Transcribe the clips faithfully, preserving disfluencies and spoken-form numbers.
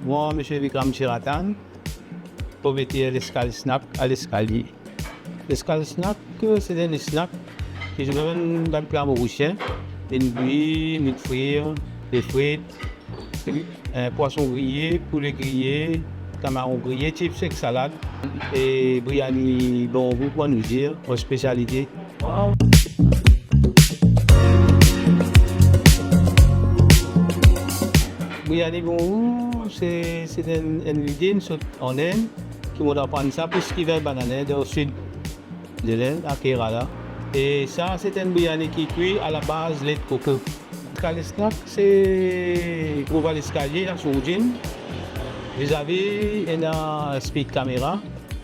Mwa, Misie Vikram Sheraton, propriyeter Leskal Snack, a Leskalie. Leskal Snack, se enn snack ki zot amenn bann pla morisien, enn bwi, enn frir, de frit, eh, pwason griye, poule griye, kamaron griye, chips ek salad, e briani bon gou, kouma nou dir, mo spesialite. Briani bon gou, se, se enn, enn lide, enn sort an Inn, ki mo aprann sa plis ki vin bann ane dan sid de Lind, a Kerala. E sa, se enn briani ki kwi a la baz let koko. Leskal Snack, se trouv a Leskalie, a Sourdin, vizavi ena speed kamera.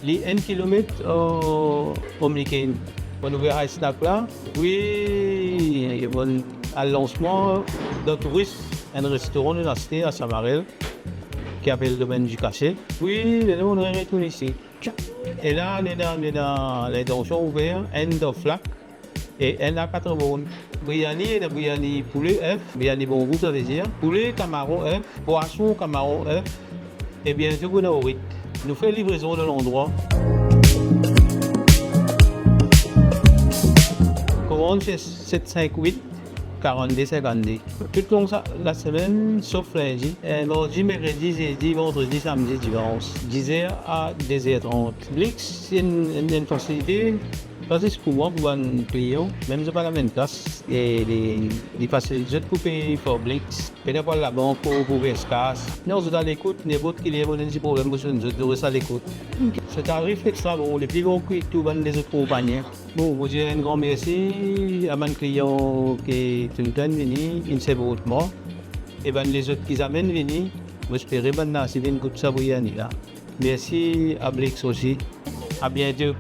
Li enn kilomet o, o Mikin. Bann ouver a snack la, wi, bann al lansman dan touris, enn restoran nou aste a Samarel, ki apel Domaine du Cachet. Wi, le nou retourn isi. E la, nou ena, nou ena lintansion ouver enn dan Flak e enn a Quatre Bornes. Briani, ena briani poule, ef, briani bon gou, savedir poule, kamaron, ef, pwason, kamaron, ef, e biento pou ena ourit. Nou fer livrezon dan landrwa. Komann se set sink wit, karannde sinkannde. Toutlong sa, lasemenn, sof lindi, eh, mardi, merkredi, zedi, vandredi, samdi, dimans, diz er a de zer trant. Blix, se enn, enn, enn fasilite, pa zis pou mwa, pou bann klian, mem zot pa amenn kas, e li, li fasilite zot pou pey par Blix. Pena pou al labank pou, pou ouver kas. Non, zot alekout, ninport ki ler, mo ena enn ti problem pou zot, zot res alekout. So tarif extra bon, li pli bon ki tou bann lezot konpagni. Bon, mo dir enn gran mersi a bann klian ki toultan vini, inn siport mwa, e bann lezot ki zame inn vini, mo espere bann la osi vinn gout sa briani la. Mersi a Blix osi. A biento.